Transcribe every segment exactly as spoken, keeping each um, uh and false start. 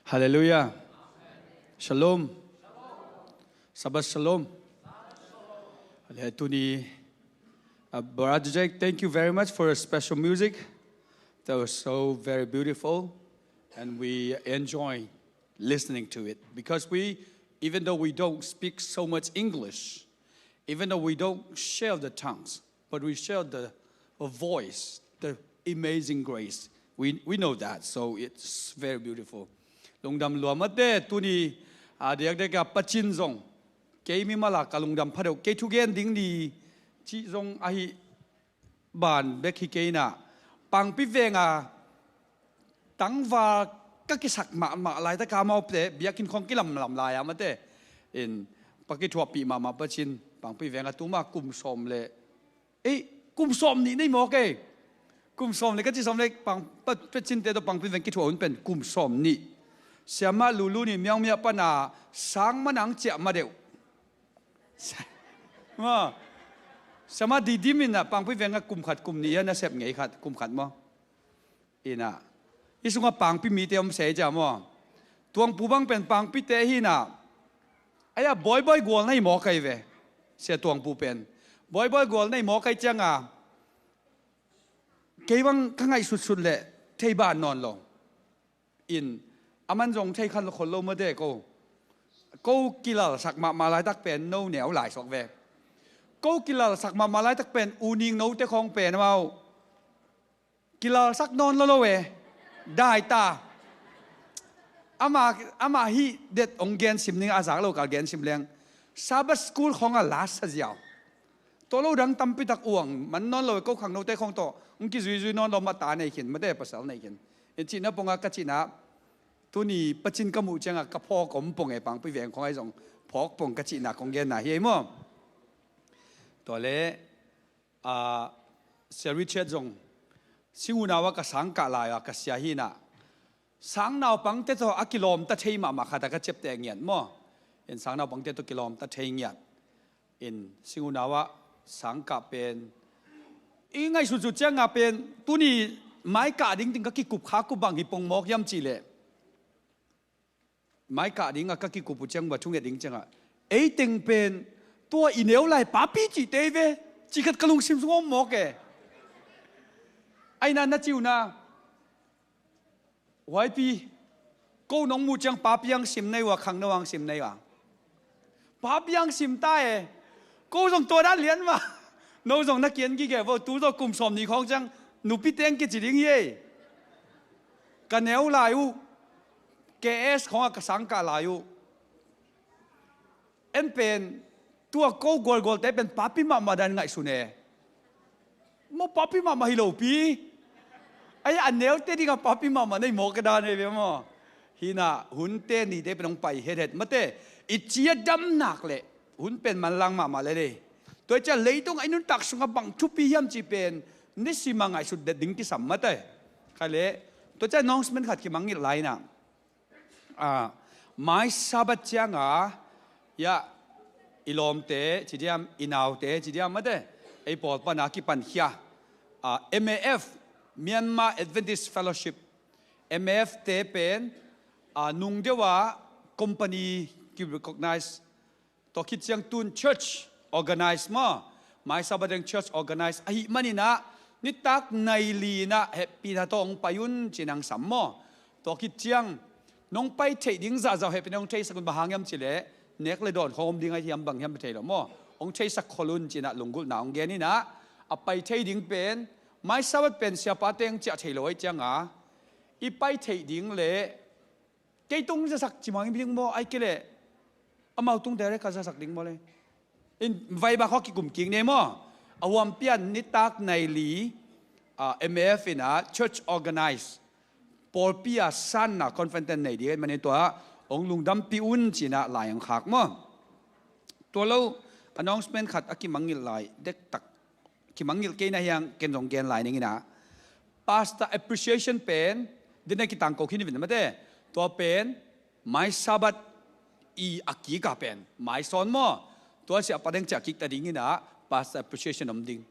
Hallelujah. Shalom. Sabbath Shalom. Hallelujah. Tuni, uh, Brother Jack, thank you very much for your special music. That was so very beautiful, and we enjoy listening to it because we, even though we don't speak so much English, even though we don't share the tongues, but we share the a voice, the amazing grace. We, we know that, so it's very beautiful. Lungdam lua mate, tuni a diakdiak a Pacin zong kei mimal a ka lungdam pha deuh, kei thugen ding ni cih zong ahi ban bek hi kei na, Pangpi veng a tangval ka kisak mahmah laitak a, amaute biakinn khong kilamlam lai a mate in, pakithuahpih mahmah Pacin, Pangpi veng a tuma kum sawm le, ei, kum sawm nih nei mawk ei. Kum sawm nih ka ci sawm le, Pang, Pa, Pacinte tawh Pangpi veng kithuah hun pen kum sawm nih. Siamah Lulu ni Miangmia pana sang manang ciah ma deuh. Ma, Siamah Didim in a Pangpi veng a kum khat kum nih a nasep ngei khat, kum khat maw? Ina, i sungah Pangpi mite om sei cia maw? Tuangpu bang pen Pangpite hi na. Aia, Bawibawi gual na hi mawk ai ve. Sia Tuangpu pen Bawibawi gual na hi mawk ai cianga, kei bang ka ngaihsutsut leh thei ban nawn lo. In, aman zong thei khan lo khol lo mate ko. Ko kilalsak mahmah laitak pen no neu lai suak ve. Ko kilalsak mahmah laitak pen uning note khawng pen amau kilalsak nawn lo lo e. Dai ta. Ama, ama hi det ong gen sim ning a, zak lo kal gen sim leng. Sabbath school khong a last sa ziau. Tua lo dang tampi tak uang man nawn lo e, ko khang note khong tawh ong kizuizui nawn lo, mata nei khin, mate pasal nei khin. In cihna pong a ka cihna, tuni Pacin ka muh cianga ka phawk om pong e, Pangpi veng khong ai zong phawk pong ka cihna kong genna hi ei maw? Tua le, a, Sia Richard zong Singunau a ka sangkah lai a ka sia hi na. Sangnaupangte tawh a kilawmta thei mahmah khat a ka ciapteh ngiat maw? In sangnaupangte tawh kilawmta thei ngiat. In Singunau a sangkah pen i ngaihsutsut cianga pen tuni maikah ding ting ka kikup kha kup bang hi pong mawk hiam cih leh, maikah ding a ka kikup uh ciang va thunget ding cianga, ei teng pen tua i neu lai papi cihte ve, cih khat ka lungsim sung om mawk e. Aina na ciuna, Huaipi, ko nong muh ciang papi ang sim nei ua, khangno ang sim nei ua? Papi ang sim ta e. Ko zong tua dan lian mah. No zong na kian gige vo, tu zong kum sawm ni khawng ciang nupi teng kici ding hi ei. Ka neu lai uh, K S khawng a ka sangkah lai uh, en pen tua ko gualgualte pen papi mahmah dan ngaihsun e. Maw, papi mahmah hi lopi. Ai, a neute dinga papi mahmah nei mawk ka dan hei ve maw? Hina hunte nite pen hong pai hethet mate. I cia dam nak leh hun pen manlang mahmah lel ei. Tua cia leitung a i nuntak sunga bang thupi hiam cih pen nisim a ngaihsut det ding kisam mate. Kha leh tua cia announcement khat kimangngilh lai ina. A, mai Sabbath cianga, ya, i lawmte ci diam, i naute ci diam mate, ei pawl pana kipankhia, a, M A F, Myanmar Adventist Fellowship, M A F te pen, a, nung deuh a company ki recognize, tua khit ciang tun church organize maw? Mai Sabbath deng church organize ahih maninah nitak nai li inah hehpihna tawh hong pai un ci-in hong sam maw? Tua khit ciang nong pai theih ding zahzah hehpihna hong theisak un. Bang hang hiam cileh nek le dawn khawng om ding ahi hiam, bang hiam thei lo maw? Hong theisak khol un ci-inah lunggulhna hong gen inah a pai thei ding pen mai Sabbath pen siapa teng ciah thei lo ahi cianga i pai theih ding le kei tung zasak ci mawk ding maw, ai kei leh amau tung direct ka zasak ding maw le? In vai bak hawk kikum kik ne maw? A huam pian nitak nai li, ah, M A F in ah church organize pawlpi a sanna conference ten nei ding ahih manin tua hong lungdampih un ci-inah lai hong khak maw? Tua lo announcement khat a kimangngilh lai dektak, kimangngilh kei na hiang ken zong gen lai ning inah Pastor Appreciation pen dena kitangko khin i vin mate. Tua pen mai Sabbath i a kika pen mai sawn maw? Tua siapa deng ciah kikta ding inah Pastor Appreciation om ding.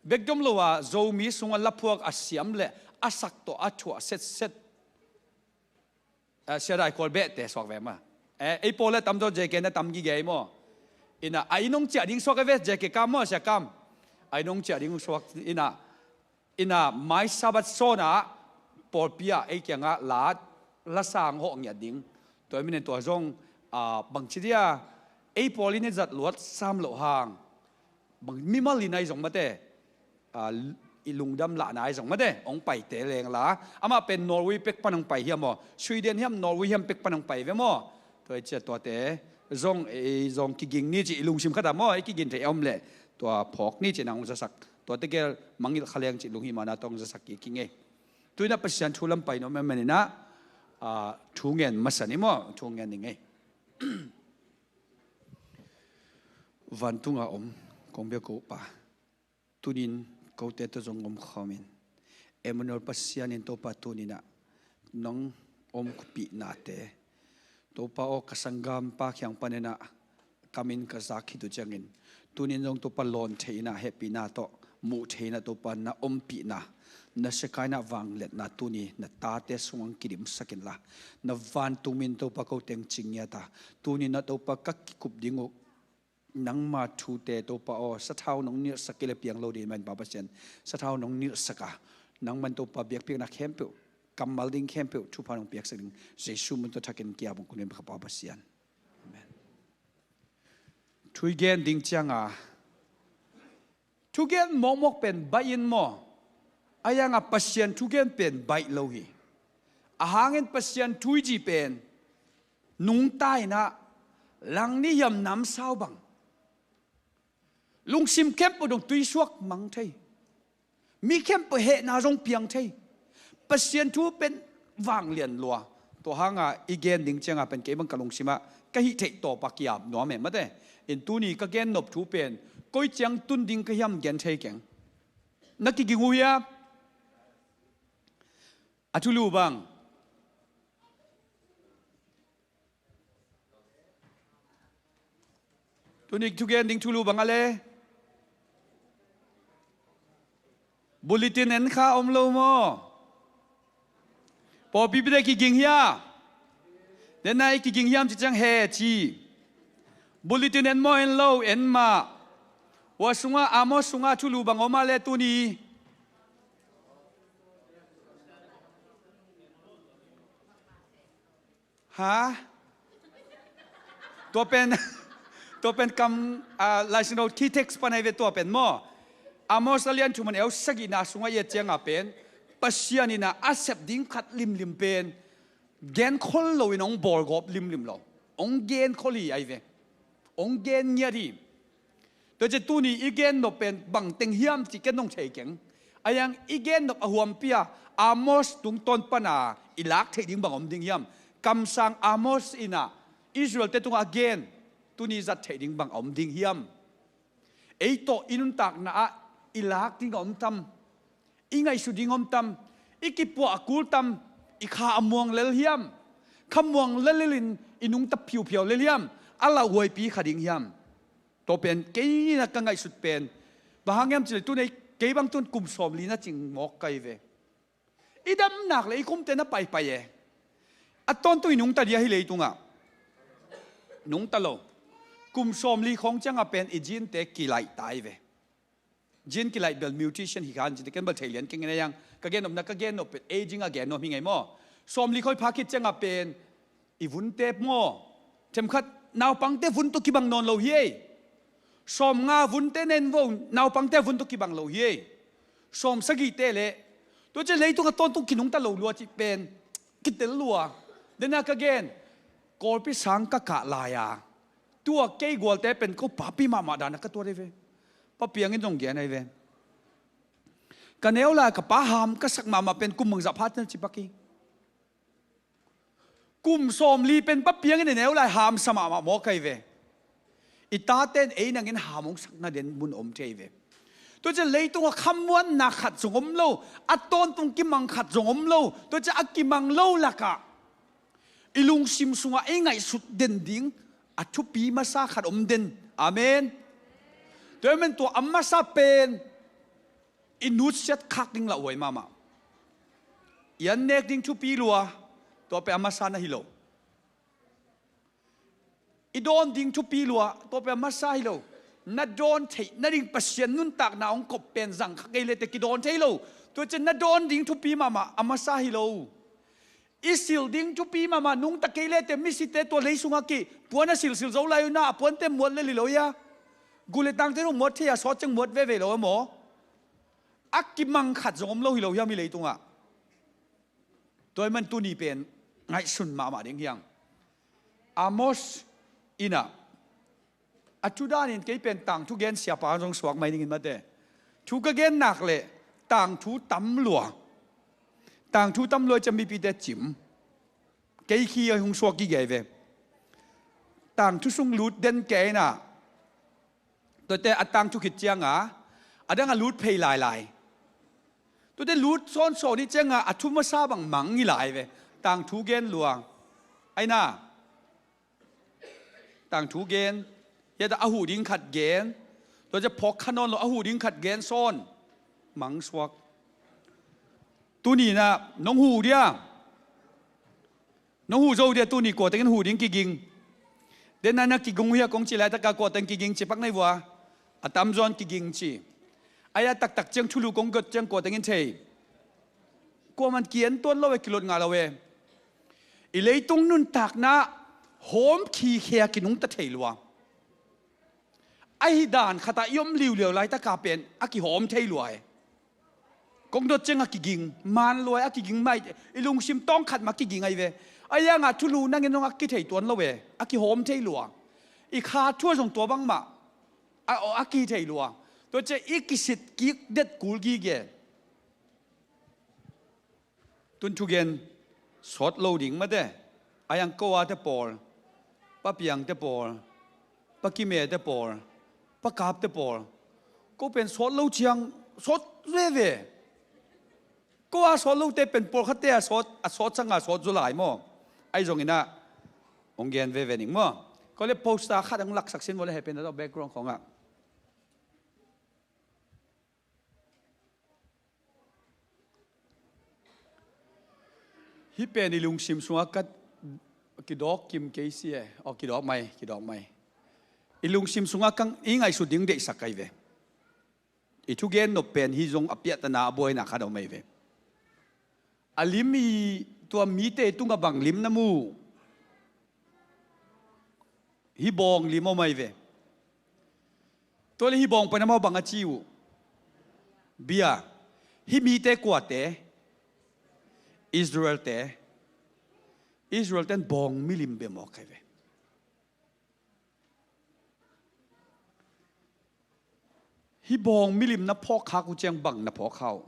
Bekdom lo a Zomi sungah laphuak a siam le a sak tawh a thuah setset eh, Sia Dai Khual behte suak ve mah. Eh, ei pawl le tamzaw J K na tam gige ei maw. Ina, a inn hong ciah ding suak ei ve, J K kam maw, Sia kam. A inn hong ciah ding suak, ina, ina, mai Sabbath sawnah pawlpi ah ei kiangah la, lasang hawh ngiat ding. Tua hi manin tua zong, ah, bangci dia, ei pawl in i zat luat sam loh hang. Bang mimal in ahi zong mate, ah, i lungdam lahna ahi zong mate, hong paite lengla. Amah pen Norway pek pan hong pai hiam maw? Sweden hiam, Norway hiam pek pan hong pai ve maw? Tua hi ciah tuate zong, ei zong kiging ni ci i lungsim khat ah maw, ei kigin thei a om leh tua phawk ni ci nang hong zasak. Tuate gel mangngilh kha leng ci lunghimana tawh hong zasak kik hi ngei. Tu-in ah Pasian thu lam pai nuam ahih manin ah, ah, thu ngen masa ni maw, thu ngen ni ngei. Vantunga om kong bia ko Pa, tunin kote tawh zong om khawmin, Emmanuel Pasian in Topa tuninah nong ompihnate, Topa aw, ka sanggampa kiang paninah kamin ka zak khit uh ciangin, tunin zong Topa lawn thei inah hehpihna tawh muh thei inah Topa na ompihna, na Shekinah vangliatna tuni na tate sungah kidimsak inla, na vantung min Topa ko teng cingngiat a, tuninah Topa ka kikup ding uh nangma thute Topa aw, sathau nong nilhsak kei le piang lo ding mah in Pa Pasian, sathau nong nilhsak a, nangman Topa biakpiakna khempeuh, kammal ding khempeuh thupha nong piaksak ding Jesu min tawh thakin kiam kong ngen ka Pa Pasian. Amen. Thu i gen ding cianga, thugen mawkmawk pen baih in maw? A yanga Pasian thugen pen baih lo hi. A hangin Pasian thu i ci pen nungta inah lang ni hiam namsau bang. Lungsim khempeuh dong tuisuak mang thei. Mi khempeuh hehna zong piang thei. Pasian thu pen vanglian lua. Tua hanga i gen ding cianga pen kei bang ka lungsimah ka hih theih tawpa kiap nuam e mate. In tuni ka gen nop thu pen koi ciang tun ding ka hiam gen thei keng. Na kiging uh hia? A thulu bang. Tuni thugen ding thulu bang a le. Bulletin en kha om lo maw? Pawlpi bite kiging hia? Denai kiging hiam ci ciang he ci. Bulletin en maw en lo, en mah. Ua sungah, Amos sungah thulu bang om a le tuni. Ha? Tua pen, tua pen kam, ah, Lai Siangtho key text pan ahi ve tua pen maw? Amos a lian thum a neu sagihna sungah i et cianga pen Pasian inah a sep ding khat limlim pen genkhol loin hong bawlgawp limlim lo. Hong genkhol hi ahi ve. Hong gen ngiat hi. Tua ciah tuni i gen nop pen bang teng hiam cih ken nong thei keng. A yang i gen nop a huampi a Amos tungtawn pana i lak theih ding bang om ding hiam? Kamsang Amos inah Israel-te tungah a gen tuni zat theih ding bang a om ding hiam? Ei tawh i nuntakna ah i lak ding a om tam? I ngaihsut ding om tam? I kipuah a kul tam? I kha a muang lel hiam? Kha muang lel in i nungta phiuphiau lel hiam? A lauhuaipi kha ding hiam? Tua pen kei na ka ngaihsut pen bang hang hiam cih leh tun ei kei bang tun kum sawmli na cing mawk ka hi ve. I damnak le i kumte na paipai e. A tawntung i nungta dia hi leitungah nungta lo. Kum sawmli khawng ciangah pen i gene-te kilaih ta hi ve. Gene kilaih bel mutation hi khan cite ken bel thei lian keng in a yang ka gen nopna ka gen nop pen aging a gen nuam hi ngei maw? Sawmli khawng i pha khit ciangah pen i vunte maw? Themkhat naupangte vun tawh kibang nawn lo hi ei. Sawmnga vunte nen vo naupangte vun tawh kibang lo hi ei. Sawmsagihte le tua ciah leitung a tawntung kinungta lo lua cih pen kitel lua. Dena ka gen Kawlpi sang ka kah lai-a tua kei gualte pen ko papi mahmah dana ka tuat ahi ve. Pa Piang in zong gen ahi ve. Ka neu lai ka pa ham ka sak mahmah pen kum bangzah pha tena ci pak hi. Kum sawmli pen Pa Piang in i neu lai hamsa mahmah mawk ahi ve. I tate in ei nangin ham hong sakna den mun om thei ve. Tua ciah leitungah khamuanna khat zong om lo, a tawntung kimang khat zong om lo. Tua ciah a kimang lo lakah i lungsim sungah i ngaihsut den ding a thupi masa khat om den. Amen. Tua ahih manin tua a masa pen i nutsiat khak ding lauhuai mahmah. I an nek ding thupi lua, Tua pen a masa na hi lo. I dawn ding thupi lua, tua pen a masa hi lo. Na dawn theih nading Pasian nuntakna hong kop pen zang kha kei lete kidawn thei lo. Tua ciang na dawn ding thupi mahmah a masa hi lo. I sil ding thupi mahmah nungta kei lete misite tua lei sungah ki puan a silsil zo lai uh na a puante muat le li lo hia. Gu le tangte zong muat thei a sawt ciang muat veve lo a maw? A kimang khat zong om lo hi lo hiam i leitungah? Tua ahih man tuni pen ngaihsun mahmah ding hiang. Amos in ah, a thu danin kei pen tangthu gen siapa zong suak mai dingin mate. Thu ka gen nak leh tangthu tam lua. Tangthu tam lua ciang mipite cim. Kei khi a hong suak gige ve. Tangthu sung lut den kei na. Tuate a tangthu khit cianga a dang a lut phei lailai. Tuate lut sawnsawn hi cianga a thu masa bang mang hi lai ve. Tangthu gen lua. Aina. Tangthu gen. Hiata a huh ding khat gen. Tuate phawk kha nawn lo a huh ding khat gen sawn. Mang suak. Tuni na nong huh dia. Nong huh zo dia tuni kua tengin huh ding kiging. Den na na kiging uh hia kong ci laitaka kua teng kiging ci pak nei vua. A tamzawn kiging ci. Aia taktak ciang thulu kong got ciang kua tengin thei. Kua man kian tuan lo e kilot ngah lo e. I leitung nuntakna hawm khikhia kinungta thei lua. Ahi dan khatah i om liuliau laitaka pen a kihawm thei lua e. Kong dot ciang a kiging man lua e a kiging mai. I lungsim tawng khat ma kiging ahi ve. A ianga thulu nangin nong a kithei tuan lo e a kihawm thei lua. I kha thua zong tua bangmah a, a kithei lua. Tua ciang i kisit kik det kul gige. Tun thugen sawt lo ding mate. A yang ko a te pawl, pa piang te pawl, pa kime te pawl, pa kap te pawl. Ko pen sawt lo ciang sawt veve. Ko a sawt lo te pen pawl khat te a sawt a sawt sanga sawt zu lai maw? Ai zong ina hong gen veve ning maw? Ko le poster khat hong laksak sin maw le he pen a background khongah. Hih pen i lungsim sungah ka kidawk kim kei si e. Aw kidawk mai kidawk mai. I lungsim sungah kang i ngaihsut ding deihsak kai ve. I thugen nop pen hi zong a piahtana a buaina khat a om ahi ve. A lim i tua mite tungah bang lim na mu? Hih bawng lim om ahi ve. Tua le hih bawng pen amau bang a ci uh? Bia. Hih mite kuate? Israelte. Israelte in bawng milim bia mawk ahi ve. Hih bawng milim na phawk khak uh ciang bang na phawk kha uh?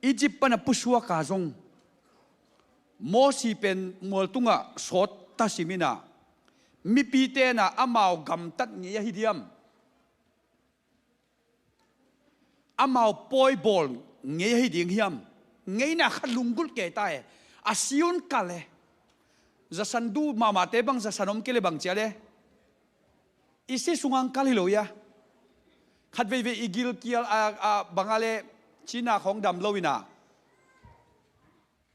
Egypt pana pusuaka zong Mosi pen mualtungah sawt tasim inah mipite na amau gamtat ngei ahi diam? Amau pawi bawl ngei ahi ding hiam? Ngeina kha lunggulh kei ta e. A siun kal e. Zasan duh mahmahte bang zasan om kei le bang cia le i si sungah ang kal hi lo ia. Khat veivei i gilkial a, a banga le cina khawng dam lo ina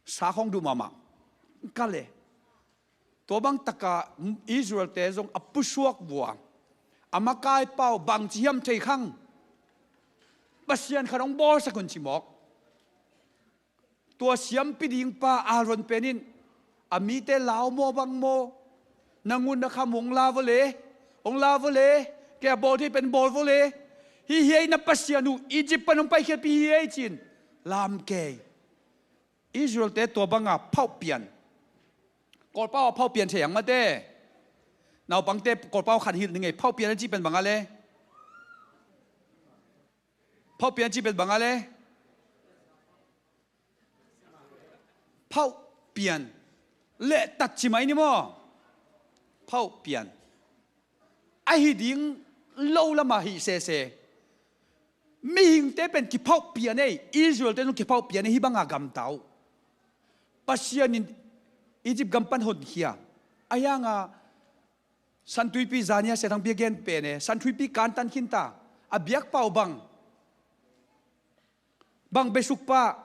sa khawng duh mahmah ang kal e. Tua bang taka Israelte zong a pusuak vua a makai pau bangci hiam thei khang Pasian khat hong bawlsak un ci mawk. Tua siampi ding pa Aaron penin a mite lau maw bang maw? Na ngun na kham hong la vawle, hong la vawle, kei a bawl thei pen bawl vawle. Hi hiai na Pasian uh Egypt pan hong paikhiatpi hi ei cin lam kei. Israelte tua banga phauh pian. Kawlpau a phauh pian thei ang mate. Naupangte kawlpau khan hilh ni ngei phauh pian a cih pen banga le. Phauh pian cih pen banga le. Phauh pian. Leh tat ci mai ni maw? Phauh pian. Ahi ding lo lama hih sese. Mihingte pen kiphauh pian ei. Israelte zong kiphauh pian ei hih banga gamta uh. Pasian in Egypt gam pan honkhia. A hianga Santuipi zania se thangpi a gen pen e. Santuipi kantan khinta. A biakpau bang. Bang besuk pa.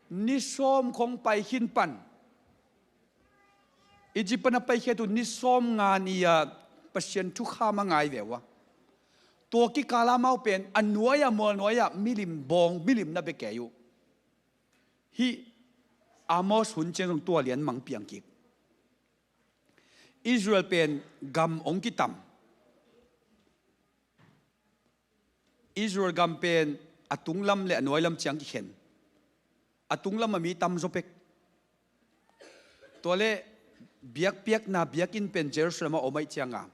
Ni sawm khong pai khin pan, Egypt pan a paikhiat uh ni sawm nga ni-a Pasian thukham a ngai ve uh a, tua kikal amau pen a nuai-ah, mual nuai-ah milim, bawng milim na bia kei uh. Hih Amos hun ciang zong tua lian mang piang kik. Israel pen gam hong kitam. Israel gam pen a tunglam le a nuailam ciang kikhen. A tunglam a mi tamzaw pek. Tua le biakpiakna biakinn pen Jerusalem ah om ahih cianga,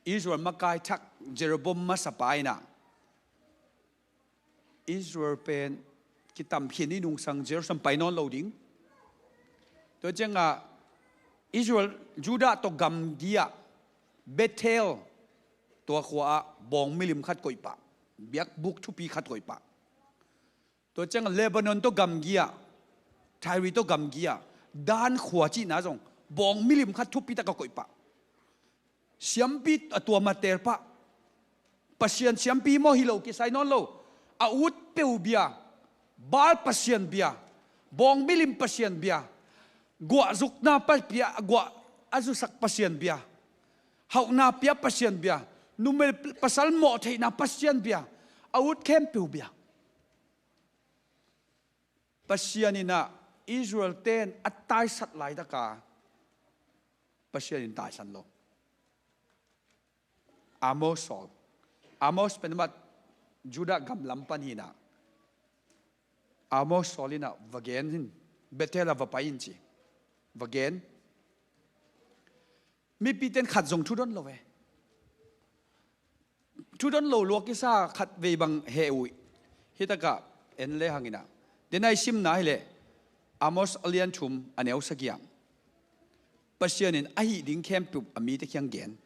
Israel makai thak Jeroboam masapa in ah, Israel pen kitam khin i nungsang Jerusalem pai nawn lo ding. Tua cianga Israel, Judah tawh gamgi-ah Bethel, tua khua-ah bawng milim khat koih pah, biakbuk thupi khat koih pah. Tua cianga Lebanon tawh gamgi-ah, Tyre tawh gamgi-ah Dan khua cihna zong bawng milim khat thupi taka koih pah. Siampi a tua mater pah. Pasian siampi maw hi lo kisai nawn lo. A ut peuh bia, Baal pasian bia, bawng milim pasian bia, guah zukna pa-, pia, guah a zusak pasian bia, hauhna pia pasian bia, numei pasal mawh theihna pasian bia, a ut khempeuh bia. Pasian in ah Israel ten a taisat laitaka Pasian in taisan lo. Amos sawl. Amos pen amat Judah gamlam pan hi-in ah, Amos sawl in ah va gen in, Bethel ah va pai in ci. Va gen. Mipite in khat zong thudon lo ve. Thudon lo lua kisa khat vei bang heh uh hi. Hitakah en le hang in ah, den a i simna hileh Amos a lian thum a neu sagih ah, Pasian in a hih ding khempeuh a mite kiang gen.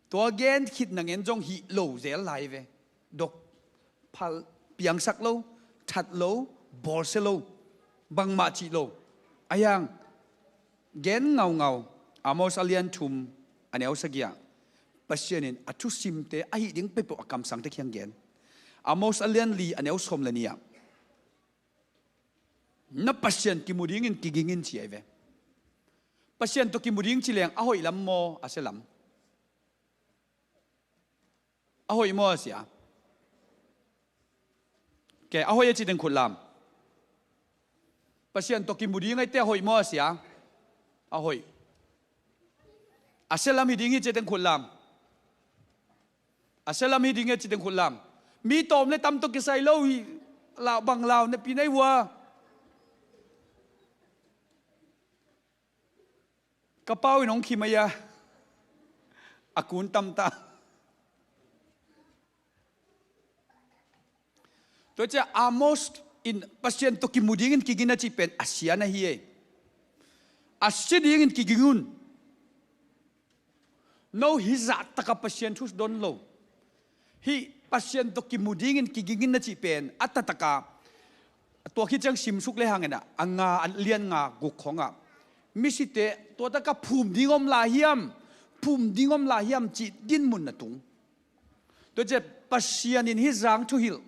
Tua gen khit nang en zong hih lo zel lai ve. Dok phal, piangsak lo, that lo, bawlsia lo, bangmah cih lo. A hiang gen ngaungau, Amos a lian thum a neu sagih ah, Pasian in a thusimte a hih ding peuhpeuh a kamsangte kiang gen. Amos a lian li a neu sawm le nih ah, na Pasian kimu dingin kiging in ci ahi ve. Pasian tawh kimu ding ci leng a hoih lam maw, a sia lam? A hoih maw, a sia? Ke, a hoih a ci teng khut lam. Pasian tawh kimu ding ahih teh a hoih maw, a sia? A hoih. A sia lam hi ding hi ci teng khut lam. A sia lam hi ding hi ci teng khut lam. Mi tawm le tam tawh kisai lo hi. Lau bang lau napi na hi uh a. Ka pau in hong khim ahi a, a kun tamta. Tua ciah Amos in Pasian tawh kimu dingin kiging a cih pen a sia na hi e. A sia dingin kiging un. No hih zahtakah Pasian thu don lo. Hih Pasian tawh kimu dingin kiging in na cih pen a taktakah, tua khit ciang simsuk le hang in ah, a nga, a lian nga guk khongah, misite tua takah phum ding om lai hiam, phum ding om lai hiam cih dinmun na tung. Tua ciah Pasian in hih zang thuhilh,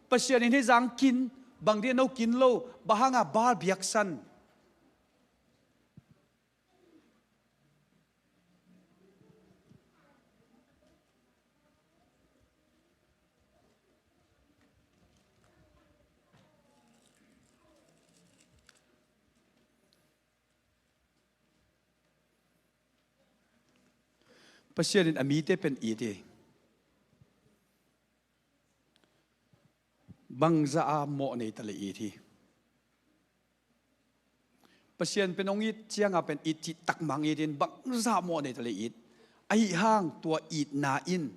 Pasian in hih zang kin, bang dia no kin lo, bang hanga Baal biaksan. Pasian in a mite pen it hi. Bangzah a mawh nei ta leh it hi. Pasian pen hong it cianga pen it cih takmang it in, bangzah mawh nei ta leh it. Ahi hang tua itna in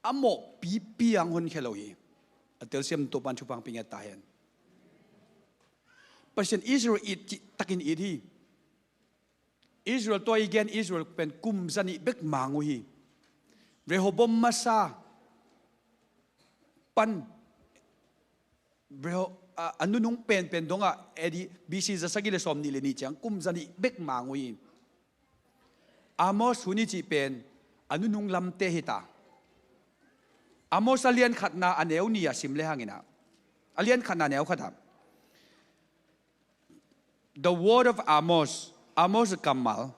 a mawh pipi ang honkhia lo hi. A telsiam Topa'n thupha hong pia ngiat ta hen. Pasian Israel it cih takin it hi. Israel tua i gen Israel pen kum zanih bek mang uh hi. Rehoboam masa pan Reho-, a, a nunung penpen dongah A D, B C za sagih le sawm nih le nih ciang kum zanih bek mang uh hi. Amos hun i cih pen a nunung lamte hi ta. Amos a lian khatna a neu nih a sim le hang in ah, a lian khatna a neu khat ah, The word of Amos. Amos kammal.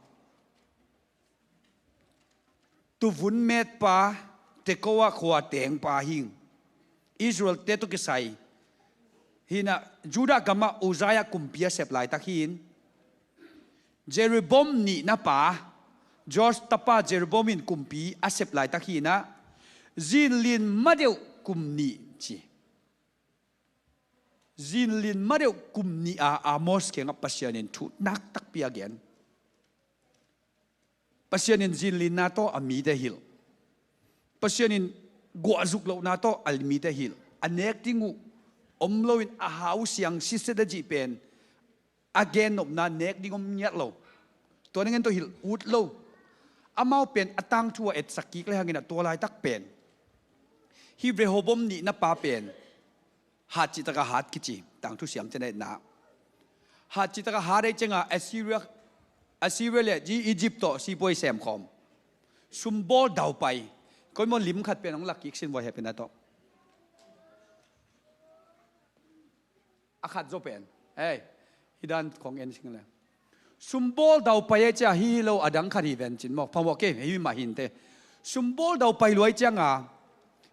Tuvun metpa, Tekoa khua tengpa hing. Israel te tawh kisai. Hinah Judah gamah Uzziah kumpi a sep laitak hin. Jeroboam nihna pa, Joash tapa Jeroboam in kumpi a sep laitak hinah. Zinlin madeuh kum nih ci. Zinlin madeuh kum nih a Amos kiangah Pasian in thu naktakpi a gen. Pasian in zinlinna tawh a mite hilh. Pasian in guahzuk lohna tawh a mite hilh. A nek ding uh om loin a hau siang siset a cih pen a gennopna nek ding om ngiat lo. Tua ning en tawh hilh ut lo. Amau pen a tangthu a etsak kik le hangin a tua laitak pen. Hih Rehoboam nihna pa pen hat cihtak a hat kici, tangthu siam tena etna. Hat cihtak a hat ei cianga Assyria, Assyria le Egypt tawh sipuai semkhawm. Sumbawl daupai. Koimaw lim khat pen hong lak kik sin vai hepina tawh. A khat zaw pen. Hei, hi dan khong en sing le. Sumbawl daupai ei cia hi lo a dang khat hi ven cin maw. Phamawh kei, hi mah hinte. Sumbawl daupai luai cianga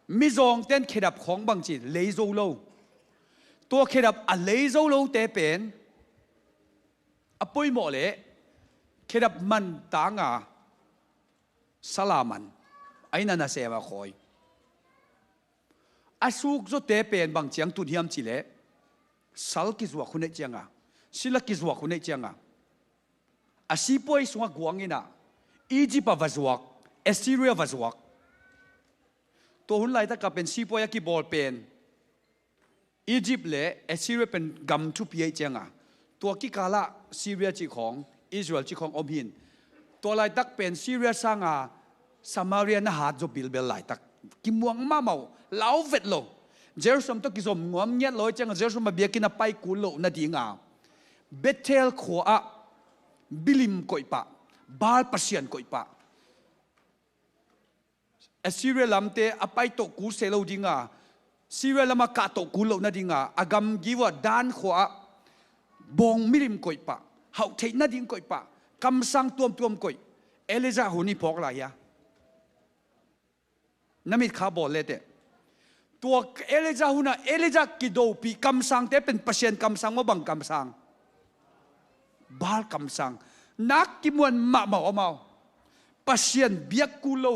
mizawng ten khedap khawng bang ci lei zo lo. Tua khedap a lei zo lote pen a poimawh le khedap man tanga sala man a ina nasem a khawi. A suk zawte pen bang ciang tun hiam cileh sal kizuak hun neih cianga, sila kizuak hun neih cianga a sipuai sungah guang inah Egypt a va zuak, Assyria va zuak. Tua hun laitakah pen sipuai a kibawl pen Egypt le Assyria pen gam thupi aih cianga tua kikalah Syria cih khawng, Israel cih khawng om hin. Tua laitak pen Syria sanga Samaria na hat zaw bilbel laitak. Kimuang mahmah uh, lau vet lo. Jerusalem tawh kizom nuam ngiat lo aih cianga Jerusalem a biakinn a pai kul loh nadinga Bethel khua ah bilim koih pah, Baal pasian koih pah. Assyria lamte a paitoh kul seh lo dinga, Syria lamah kahtoh kul loh nadinga a gamgi uah Dan khua ah bawng milim koih pah, hauh theih nading koih pah, kamsang tuamtuam koih. Elijah hun i phawk lai hia? Na mitkha bawl leteh. Tua Elijah hunah Elijah kidopih kamsangte pen Pasian kamsang maw, bang kamsang? Baal kamsang. Nak kimuan mahmah uh amau. Pasian biak kul lo.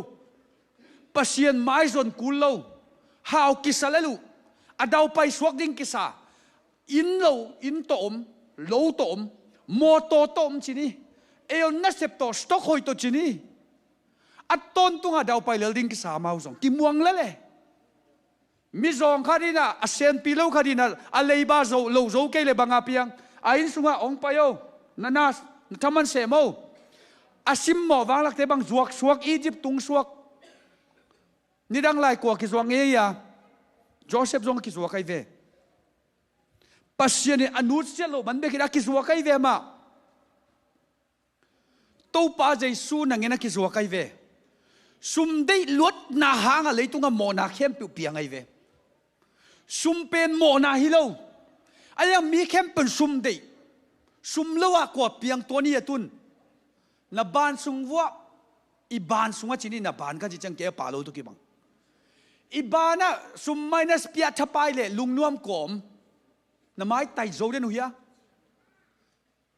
Pasian maizon kul lo. Hau kisa lel uh. A daupai suak ding kisa. Inn lo, inn tawh om, lo tawh om, mawtaw tawh om cin hi. Ei on nasep tawh stock hoih tawh cin hi. A tawntunga daupai lel ding kisa amau zong kimuang lel e. Mizawng khat inah a senpi lo khat inah a leiba zo lo zo kei le banga piang a inn sungah hong pai o, na na na thaman sem o. A simmawh vanglakte bang zuak suak, Egypt tung suak. Nidang lai kua kizuak ngei a, Joseph zong a kizuak ahi ve. Pasian in a nutsiat loh man bekin a kizuak ahi ve mah. Topa Jesu nangin a kizuak ahi ve. Sum deih luatna hanga leitungah mawhna khempeuh piang ahi ve. Sum pen mawhna hi lo. Ahi hang mi khempeuh sum deih. Sum lo ah kua piang tuan hi a tun. Na ban sung vuah i ban sungah cin hi, na ban ka ci ciang kei a pa lo tu kibang. I banah sum minus piah thapai le lungnuam kawm. Na maitai zo den uh hia?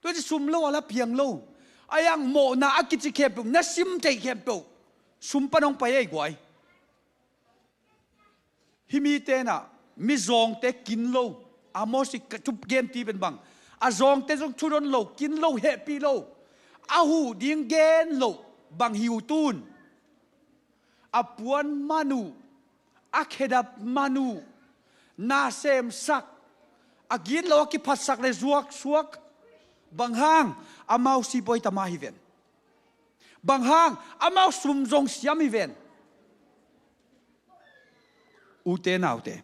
Tua ci sum lo a la piang lo. Ahi hang mawhna a kici khempeuh, na sim theih khempeuh sum pan hong pai ei guai. Hih mi tenah mizawngte kin lo. Amos i ka thup gen ti pen bang, a zawngte zong thudon lo, kin lo, hehpih lo. A huh ding gen lo. Bang hi uh tun? A puan man uh, a khedap man uh, na semsak, a gitlo a kiphatsak le zuak suak. Bang hang? Amau sipuai tama hi ven. Bang hang? Amau sum zong siam hi ven. Ute naute,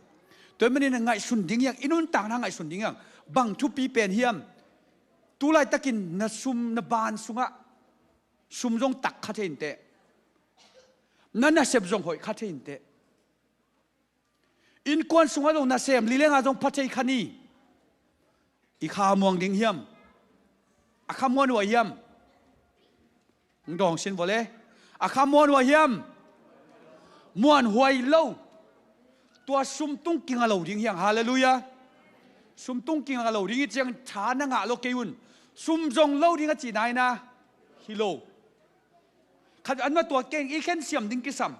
tua manin a ngaihsun ding hiang, i nuntakna ngaihsun ding hiang. Bang thupi pen hiam? Tulaitakin na sum na ban sungah sum zong tak kha thei inteh. Na nasep zong hoih kha thei inteh. Innkuan sungah zong nasem lilenga zong pha thei kha ni. I kha muang ding hiam? A kha muanhuai hiam? Hong dawng sin vawle. A kha muanhuai hiam? Muanhuai lo. Tua sumtung kinga lo ding hiang. Halleluiah. Sumtung kinga lo ding hi ciang tha na ngah lo kei un. Sum zong lo ding a ci naina hi lo. Khat an ma tua keng i khen siam ding kisam.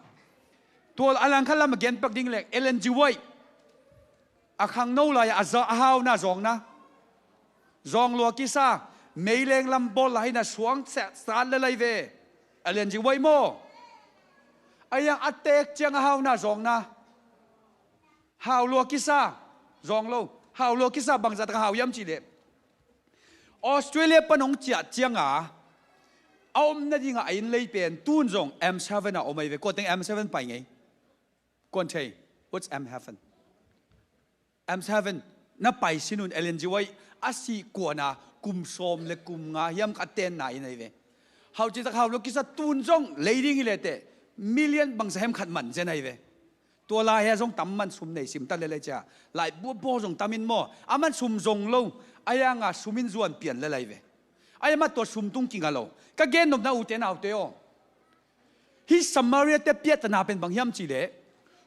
Tua a langkhat lam a genpak ding leng Ellen G. White. A khangno lai-ah a za a hauna zawngna, zawng lua kisa, meileng lam bawl lai-in a suang sat le lai ve. Ellen G. White maw? A yang a teek ciang a hauna zawngna. Hau lua kisa, zawng lo. Hau lua kisa bangzah tak a hau hiam cih leh Australia pan hong ciah cianga a om nadinga a inn lei pen tun zong M seven a om ahi ve. Kua teng M seven pai ngei? Kuan thei, what's M seven? M seven na pai sin un. Ellen G. White a sih kuana kum sawm le kum nga hiam kha a tenna inn ahi ve. Hau citak hau lo kisa tun zong lei ding hi le teh million bangzah hiam khat man zen ahi ve. Tua lai hia zong tam man sum nei sim ta le lai cia. Lai buabaw zong tam in maw? A man sum zong lo. A yanga sum in zuan pian le lai ve. A yama tua sum tung kinga lo. Ka gen nopna ute naute aw. Hih Samaria te piahtana pen bang hiam cih leh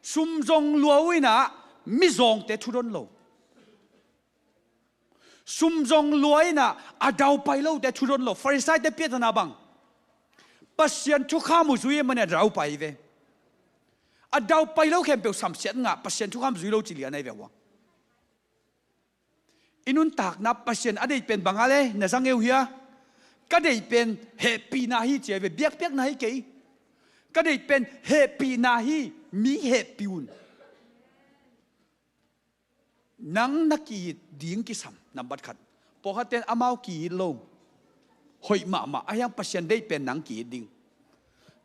sum zong lua uh inah mi zawngte thudon lo. Sum zong lua inah a daupai lote thudon lo. Pharisai te piahtana bang? Pasian thukham uh zui e mane a daupai ve. A daupai lo khempeuh samsiat ngah, Pasian thukham zui lo ci lian ahi ve uh a. I nuntakna Pasian a deih pen bang a le na zang eu hia? Ka deih pen hehpihna hi ci ahi ve, biakpiakna hi kei. Ka deih pen hehpihna hi, mi hehpih un. Nang na ki-it ding kisam, nambat khat. Pawlkhat ten amau ki-it lo. Hoih mahmah, a hiang Pasian deih pen nang ki-it ding.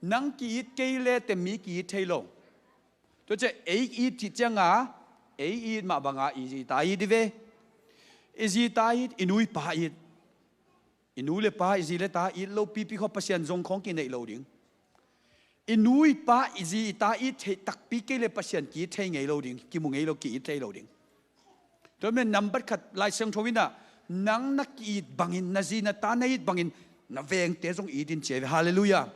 Nang ki-it kei le te mi ki-it thei lo. Tua ciah ei it cih cianga, ei it mah banga i zi ta it i ve. I zi ta it, i nu i pa it. I nu le pa, i zi le ta it lo pipi khaw Pasian zong khawng kineih lo ding. I nu i pa, i zi i ta it theih takpi kei le Pasian ki-it thei ngei lo ding, kimu ngei lo, ki-it thei lo ding. Tua men nambat khat Lai Siangtho inah nang na ki-it bangin, na zi na ta na it bangin na vengte zong it in ci ahi ve. Halleluiah.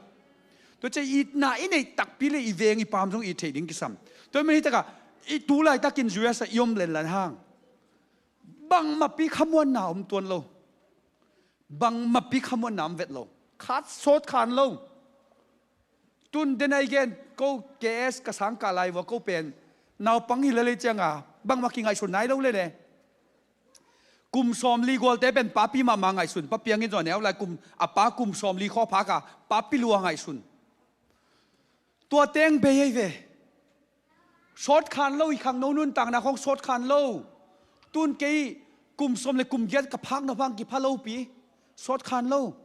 Tua ciah itna i neih takpi le i veng i pam zong it theih ding kisam. Tua men hitakah i tu laitakin U S a i om lenlan hang bangmahpi khamuanna om tuan lo. Bangmahpi khamuanna om vet lo. Khat sawt khan lo. Tun den a i gen ko K S ka sangkah lai vua ko pen naupang hi lelei cianga bangmah kingaihsun nai lo lele. Kum sawmli gualte pen papi mahmah ngaihsun, papi angin zaw neu lai kum a pa kum sawmli khawphaka papi lua ngaihsun. Tua teng bei ei ve. Sawt khan lo, i khangno nuntakna khawng sawt khan lo. Tun kei kum sawm le kum giat ka phak nop hang kipha lopi. Sawt khan lo.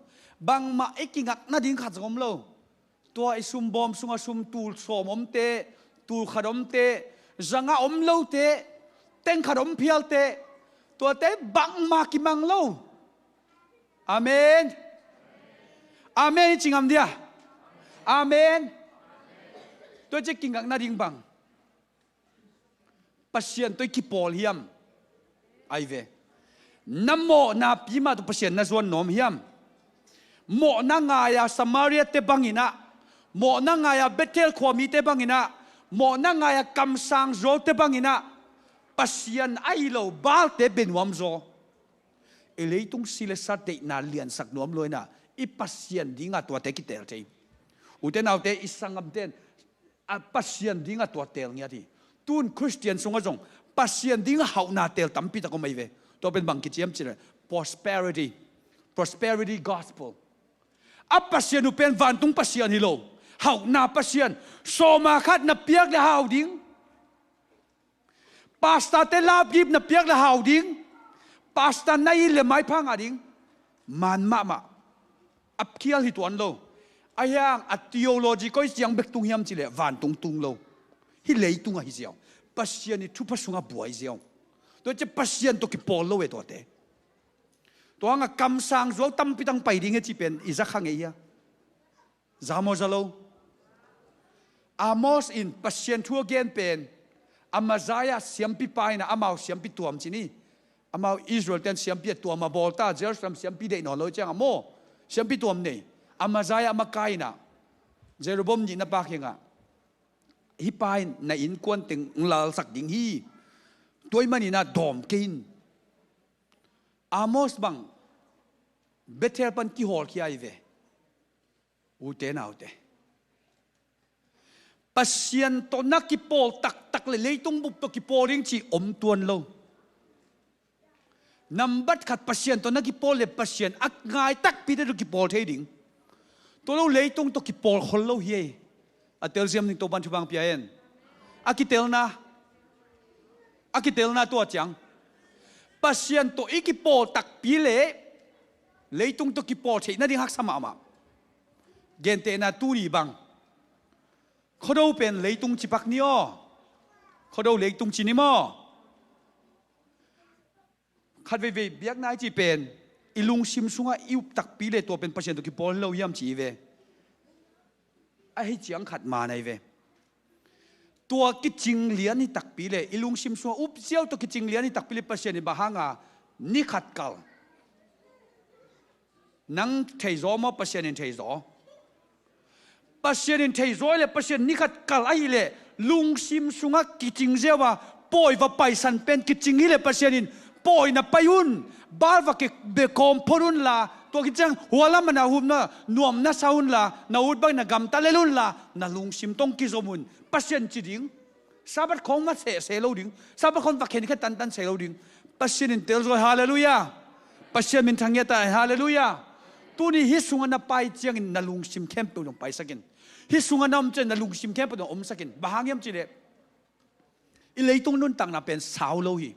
Bangmah i kingak nading khat zong om lo. Tua i sumbawm sunga sum tul sawm omte, tul khat omte, zanga om lote, teng khat om phialte, tuate bangmah kimang lo. Amen. Amen i ci ngam dia. Amen. Tua ci kingak nading bang Pasian tawh i kipawl hiam? Ai ve. Na mawhna pi mah tawh Pasian na zuan nuam hiam? Mawhna ngai-a Samaria te banginah, mawhna ngai-a Bethel khuamite banginah, mawhna ngai-a kamsang zuaute banginah Pasian ahi lo Baalte bia nuam zaw. I leitung si le sa deihna liansak nuam luainah i Pasian dinga tuate kitel thei. Ute naute, i sanggamten a Pasian dinga tua teel ngiat hi. Tun Khristian sungah zong Pasian dinga hauhna teel tampi tak om ahi ve. Tua pen bang kiciam cileh prosperity, prosperity gospel. A Pasian uh pen vantung Pasian hi lo, hauhna Pasian. Sawma khat na piak le hau ding. Pastor te lapgip na piak le hau ding. Pastor na it le maipha ngah ding. Man mahmah. A phial hi tuan lo. A hiang a theology koi siang bek tung hiam cileh vantung tung lo. Hi leitung ahi ziau. Pasian i thupha sungah buai ziau. Tua ci Pasian tawh kipawl lo e tuate. Tua hanga kamsang zuau tampi tang pai ding e ci pen i za kha ngei hia? Za maw za lo? Amos in Pasian thu a gen pen Amazia siampipa inah amau siampi tuam ci ni. Amau Israel ten siampi a tuam a bawl ta, Jerusalem siampi deih nawn lo ciangah maw, siampi tuam nei. Amazia a makaihna, Jeroboam nihna pa kiangah, hih pa in na innkuan teng lalsak ding hi. Tua ahih manin ah dawm kei in. Amos bang Bethel pan kihawlkhia hi ve. Ute naute, Pasian tawh na kipawl taktak le leitung bup tawh kipawl ding cih om tuan lo. Nambat khat, Pasian tawh na kipawl le Pasian a ngai takpite tawh kipawl thei ding. Tua lo leitung tawh kipawl khol lo hi ei. A telsiam ding Topan thupha pia hen. A kitelna, a kitelna tua ciang, Pasian tawh i kipawl takpi le leitung tawh kipawl theih nading haksa mahmah. Gentehna tuni bang, Khuado pen leitung cipak ni aw. Khuado leitung ci ni maw. Khat veivei biakna i cih pen i lungsim sungah i up takpi le tua pen Pasian tawh kipawl hi lo hiam ci hi ve. Ahi ciang khat man ahi ve. Tua kicing lian hi takpi le i lungsim sungah up ziau tawh kicing lian hi takpi le Pasian in bang hanga ni khat kal? Nang thei zaw maw, Pasian in thei zaw? Pasian in thei zaw le Pasian ni khat kal ahih leh lungsim sungah kicing ziau a, pawi va paisan pen kicing hi le Pasian in pawi na pai un, Baal va kibekawm phot un la, tua khit ciang hua lamah na hupna nuam na sa un la, na ut bang na gamta lel un la, na lungsim tawh kizom un. Pasian ci ding. Sabbath khawng va sehseh lo ding. Sabbath khawng va khenkhen tantan seh lo ding. Pasian in tel zaw hi, halleluiah. Pasian minthang ngiat ta hi, halleluiah. Tuni hih sungah na pai ciangin na lungsim khempeuh zong paisak in. Hih sungah na om ciangin na lungsim khempeuh zong omsak in. Bang hang hiam cih leh i leitung nuntakna pen sau lo hi.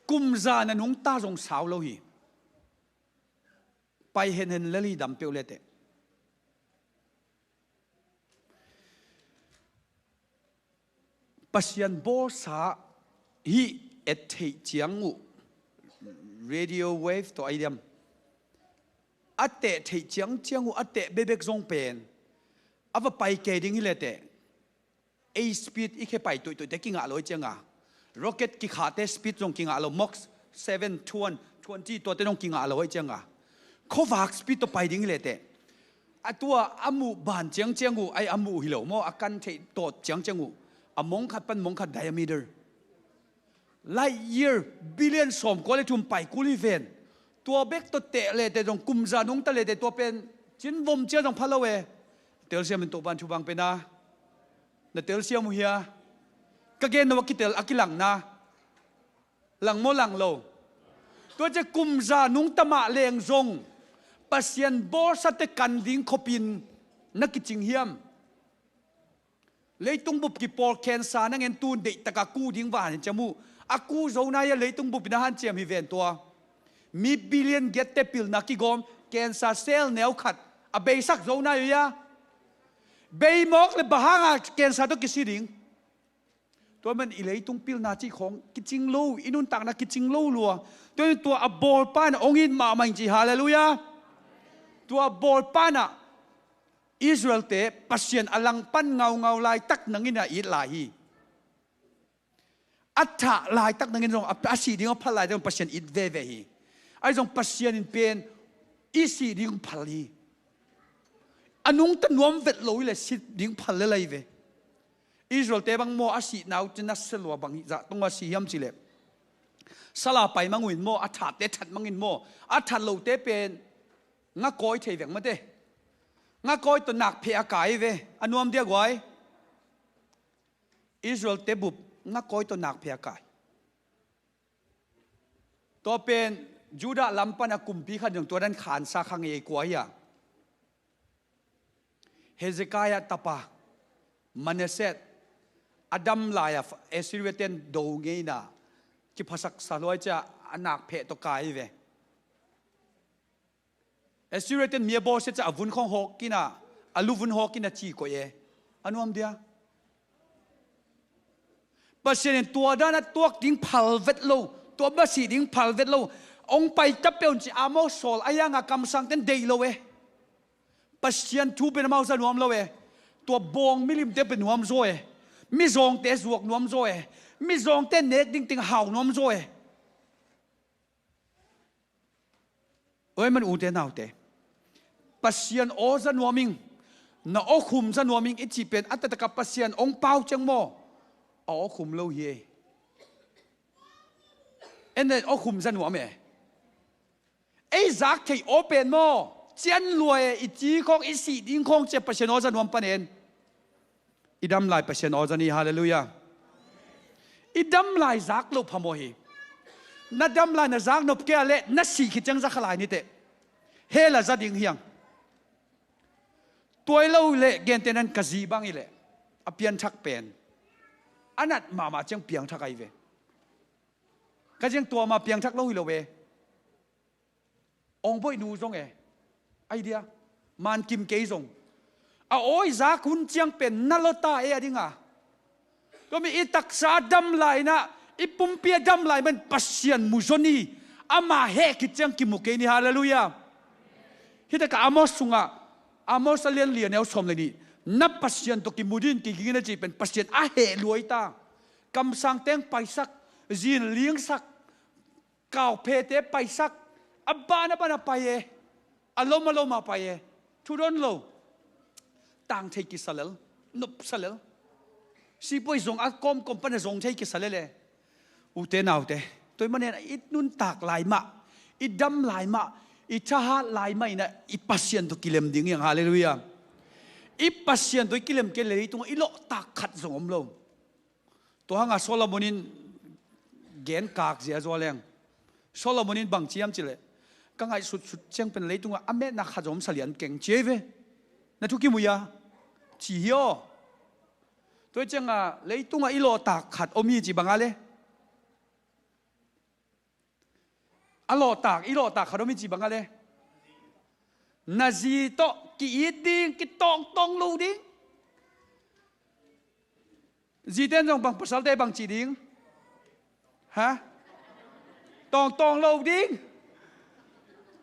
Kum za na nungta zong sau lo hi. Pai henhen lel hi, dam peuh le teh. Pasian bawlsa hih et theih ciang uh, radio wave tawh a hi diam, a teh theih ciangciang uh, a teh bekbek zong pen a va pai kei ding hi le teh. Ei speed i khe pai tuihtuihte kingah lo hi cianga, rocket kikhahte speed zong kingah lo, Mach seven, twenty, tuate zong kingah lo hi cianga, khuavak speed tawh pai ding hi le teh. A tua a muh ban ciangciang uh, ai, a muh hi lo maw, a kan theih tawt ciangciang uh, a mong khat pan mong khat diameter, light year billion sawmkua le thum pai kul hi ven. Tua bek tawh teh le teh zong kum za nungta le teh tua pen cin vom cia zong pha lo e. Telsiam in Topan thupha pen a. Na telsiam uh hia? Ka gen no a kitel a kilangna. Lang maw, lang lo? Tua cia kum za nungta mah leng zong Pasian bawlsate kan ding khopin na kicing hiam? Leitung bup kipawl cancer na ngen tun deihtaka ku ding va hanciam uh. A ku zo nai a leitung bup in a hanciam hi ven tua. Mi billion giatte pilna kigawm cancer cell neu khat a beisak zo nai uh hia? Bei mawk le bang hanga cancer tawh kisi ding? Tua man i leitung pilna cih khawng kicing lo, i nuntakna kicing lo lua. Tua in tua a bawlpa in a hong it mahmah in ci, halleluiah. Tua a bawlpa in a Israelte Pasian a langpan ngaungau laitak nangin a it lai hi. A thah laitak nangin zong a, a sih ding a phal laitak Pasian it veve hi. Ahi zong Pasian in pen i sih ding phal hi. A nungta nuam vet lo hi le sih ding phal le lai ve. Israelte bang maw a sihna uh cin a selua bang zah tong a si hiam cih leh, sala pai mang uh in maw, a thate that mang in maw, a that lote pen ngakawi thei veng mate. Ngakawi tawh nakpheh a kai ve, a nuam dia guai. Israelte bup ngakawi tawh nakpheh a kai. Tua pen Judah lam pan a kumpi khat zong tua dan khansa kha ngei ei, kua hi a? Hezekiah tapa Manasseh. A dam lai-a Assyria ten do ngeina kiphasaksa luai cia a nakpheh tawh kai ve. Assyria ten mi a bawlsia cia a vun khawng hawk kina, a lu vun hawk kina ci koih e. A nuam dia? Pasian in tua dan a tuak ding phal vet lo, tua basi ding phal vet lo. Hong pai ta peuh un ci a maw sawl a hianga kamsang ten deih lo e. Pasian thu pen amau za nuam lo e. Tua bawng milimte pen nuam zaw e. Mizawngte zuak nuam zaw e. Mizawngte nek ding teng hau nuam zaw e. Oi man ute naute, Pasian aw za nuam ing, na aw khum za nuam ing i cih pen a taktak a Pasian hong pau ciang maw, a aw khum lo hi ei. En en aw khum za nuam e. Ei zak theih aw pen maw, cian lua e, i ci khawng i sih ding khawng cia Pasian aw za nuam pan en. I dam lai Pasian aw za ni, halleluiah. I dam lai zak loh phamawh hi. Na dam lai na zak nop kei a leh na sih khit ciang za kha lai ni teh. Hell ah za ding hiang. Tua hi lo leh gentehna in ka zi bang hi leh, a pianthak pen a nat mahmah ciang piangthak ahi ve. Ka ziang tua mah piangthak lo hi lo ve. Ong boih nu zong e, ai dia, man kim kei zong, a awi zak hun ciang pen na lota e a ding a. Tua mi i taksa a dam lai na, i pumpi a dam lai man Pasian mu zaw ni. Ama heh khit ciang kimu kei ni, halleluiah. Hi takah Amos sungah, Amos a lian li a neu sawm le nih, na Pasian tawh kimu ding kiging in a cih pen Pasian a heh lua hi ta. Kamsang teng paisak, zin lingsak, kauphete paisak, a ban a ban a pai e, a lom a lom a pai e, thu dawn lo, tang thei kisa lel, nopsa lel. Sipuai zong a kawmkawm pan a zong thei kisa lel e. Ute naute, tua ahih manin i nuntak lai mah, i dam lai mah, i thahat lai mah in a i Pasian tawh kilem ding hiang, halleluiah. I Pasian tawh i kilem kei leh leitungah i lawhtak khat zong om lo. Tua hangah Solomon in gen kak zia zual leng. Solomon in bang ci hiam cih leh, ka ngaihsutsut ciang pen leitungah a metna khat zong om sa lian keng ci hi ve. Na thu kimu hia? Ci hi aw. Tua hi ciangah leitungah i lawhtak khat om hi ci bang a le? A lawhtak, i lawhtak khat om hi ci bang a le? Na zi tawh ki-it ding, kitawngtawng lo ding. Zite in zong bang, pasalte bang cih ding? Ha? Tawngtawng lo ding.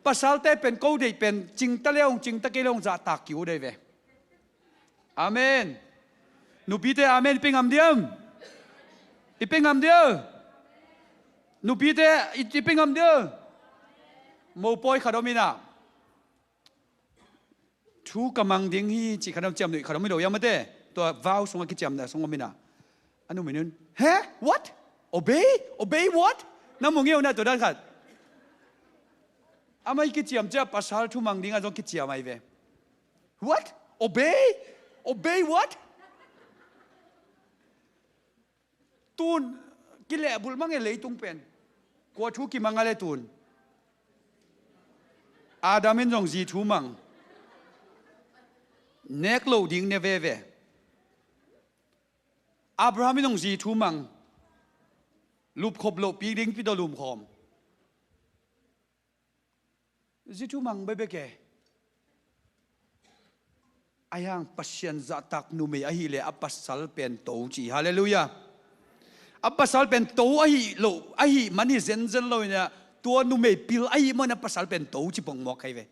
Pasalte pen ko deih pen cingta le hong, cingta kei le hong zahtak ki-ut ahi ve. Amen. Nupite amen i pia ngam diam? I pia ngam diam? Nupite i, i pia ngam diam? Mopawi khat om in ah, thu ka mang ding hi cih khat om, ciamnuih khat om hi lo hiam mate. Tua vow sungah kiciamna sung om in ah, a numeinu in, he? What? Obey? Obey what? Na mu ngei uh na tua dan khat. Amah i kiciam ciah pasal thu mang dingah zong kiciam ahi ve. What? Obey? Obey what? Tun kilehbulh mang e leitung pen. Kua thu kimang a le tun? Adam in zong zi thu mang. Nek loh ding ne veve. Abraham in zong zi thu mang. Lupkhop lohpi ding pi tawh lumkhawm. Zi thu mang bekbek e. Ahi hang Pasian zahtak numei ahih leh a pasal pen to ci. Halleluiah. A pasal pen to ahih loh, ahih man hi zenzen lo in ah, tua numei pil ahih man a pasal pen to ci pongmawk ahi ve.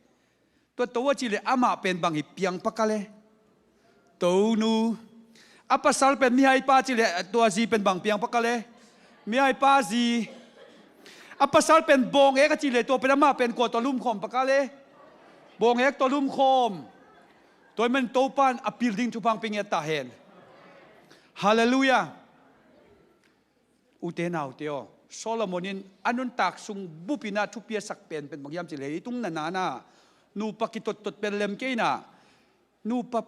Tua to a cih leh amah pen bang hi piang pak a le? Tonu. A pasal pen mihaipa cih leh tua zi pen bang piang pak a le? Mihaipa zi. A pasal pen bawng ek a cih leh tua pen amah pen kua tawh lumkhawm pak a le? Bawng ek tawh lumkhawm. Tua ahih man Topa in a pil ding thupha hong pia ngiat ta hen. Halleluiah. Ute naute aw, Solomon in a nuntak sung bup in ah thupi a sak penpen bang hiam cih leh, leitung na na na nupa kitottot pen lem kei in ah, nupa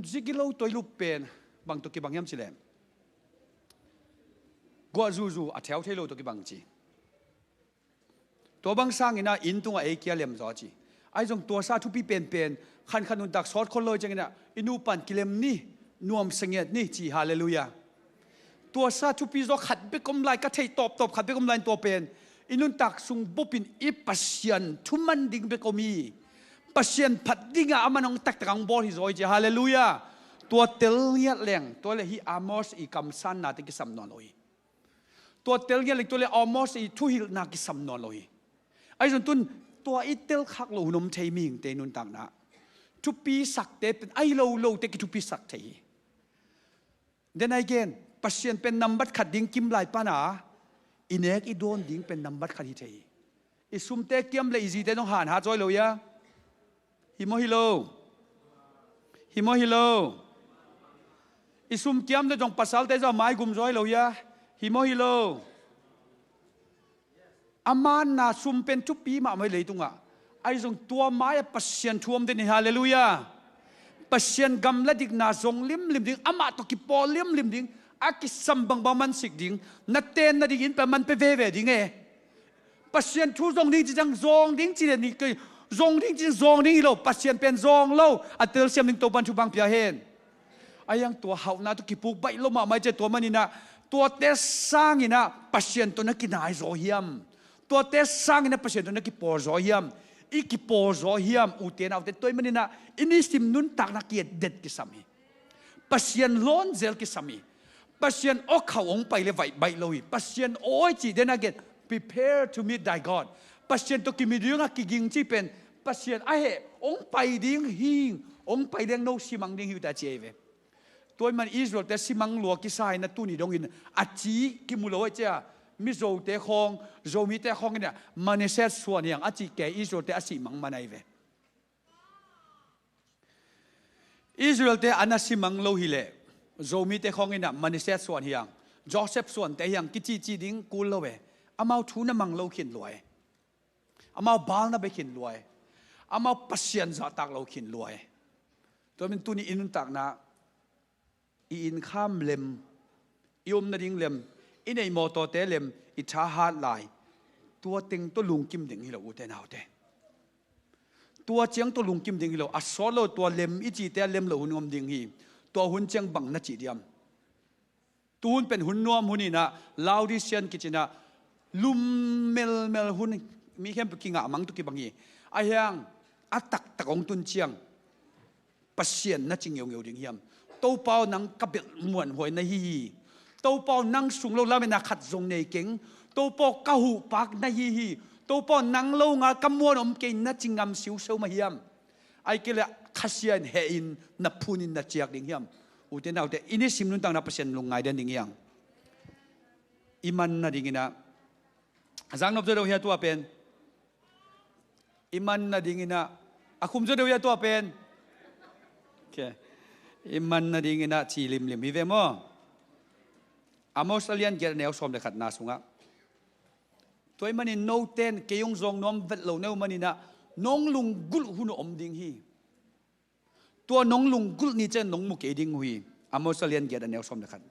zi gilo tawh i lup pen bang tawh kibang hiam cih leh, guah zuzu a theu thei lo tawh kibang ci. Tua bang sangin ah inn tungah ei kia lem zaw ci. Ahi zong tuasa thupi penpen khankhat nuntak sawt khol lo hi ciangin ah i nupa in kilem ni, nuamsa ngiat ni ci. Halleluiah. Tuasa thupi zaw khat bek om lai, ka theih tawptawp khat bek om lai in tua pen i nuntak sung bup in i Pasian thu man ding bek om hi. Pasian phat dingah a man hong taktak hong bawl hi zaw hi ci. Halleluiah. Tua tel ngiat leng tua le hih Amos i kamsannate kisam nawn lo hi. Tua tel ngiat leng tua le Amos i thuhilhna kisam nawn lo hi. Ahi zong tun tua i tel khak loh hun om thei, mihingte i nuntakna. Thupi sakte pen ahi lo lote kithupi sak thei hi. Then again, Pasian pen nambat khat ding kim lai pan a, i nek i dawn ding pen nambat khat hi thei hi. I sumte kiam le i zite zong hanhat zaw hi lo hia? Hi maw hi lo? Hi maw hi lo? I sum kiam le zong pasalte zong maigum zaw hi lo hia? Hi maw hi lo? A manna sum pen thupi mahmah hi leitungah. Ahi zong tua mai-ah Pasian thu om den hi, halleluiah. Pasian gam la dikna zong limlim ding, amah tawh kipawl limlim ding, a kisam bangbang mansik ding, na ten nading inn pia man pia veve ding e. Pasian thu zong ding ci ciang zong ding ci le ni kei, zong ding ci ciang zong ding hi lo, Pasian pen zong lo, a telsiam ding Topan thupha pia hen. Ahi hang tua hauhna tawh kipuk baih lo mahmah i ci a, tua maninah tuate sanginah Pasian tawh na kinai zaw hiam? Tuate sanginah Pasian tawh na kipawl zaw hiam? I kipawl zaw hiam? Ute naute, tua maninah i nisim nuntakna kietdet kisam hi. Pasian lawn zel kisam hi. Pasian aw khauh hong pai le vaih baih lo hi. Pasian aw i cih den a gen, "Prepare to meet thy God." Pasian tawh kimi dingah kiging cih pen Pasian a heh hong pai ding hi, hong pai leng no simang ding hi uh ta ci ahi ve. Tua ahih man Israel-te simang lua kisa hi na, tuni dongin a ci kimu lo ahi cia, Mizote khawng, Zomite khawng inah Manasseh suan hiang a cih kei Israel-te a simang man ahi ve. Israel-te a na simang lo hileh Zomite khawng inah Manasseh suan hiang, Joseph suante hiang kicici ding kul lo e. Amau thu na mang lo khin lua e. Amau Baal na bia khin lua e. Amau Pasian zahtak lo khin lua e. Tua min tuni i nuntakna, i innkham lem, i om nading lem, i neih mawtawte lem, i thahat lai, tua teng tawh lungkim ding hi lo, ute naute. Tua ciang tawh lungkim ding hi lo. A sawt lo, tua lem i cihte a lem lo hun om ding hi. Tua hun ciang bang na cih diam? Tuhun pen hun nuam hun inah, Laodicean kicinah lum melmel hun, mi khempeuh kingah mang tawh kibang hi. Ahi hang a taktak hong tun ciang Pasian na ci ngeungeu ding hiam? Topa aw, nang ka belh muanhuai na hi hi. Topa aw, nang sung lo lametna khat zong nei keng. Topa aw, ka huhpak na hi hi. Topa aw, nang lo ngal ka muan om kei na ci ngam siuseu mah hiam? Ahih kei leh Khasia in hehin na phunin na ciak ding hiam? Ute naute, i nisim nuntakna Pasian lungngai den ding hiang. I man nadinginah a zang nop zaw deuh hia tua pen? I man nadinginah a khum zaw deuh hia tua pen? Okay. I man nadinginah ci limlim hi ve maw? Amos a lian giat a neu sawm le khatna sungah, tua ahih manin noten kei hong zawng nuam vet lo na uh maninah nong lunggulh hun uh om ding hi. Tua nong lunggulh ni ciang nong mu kei ding uh hi. Amos a lian giat a neu sawm le khat.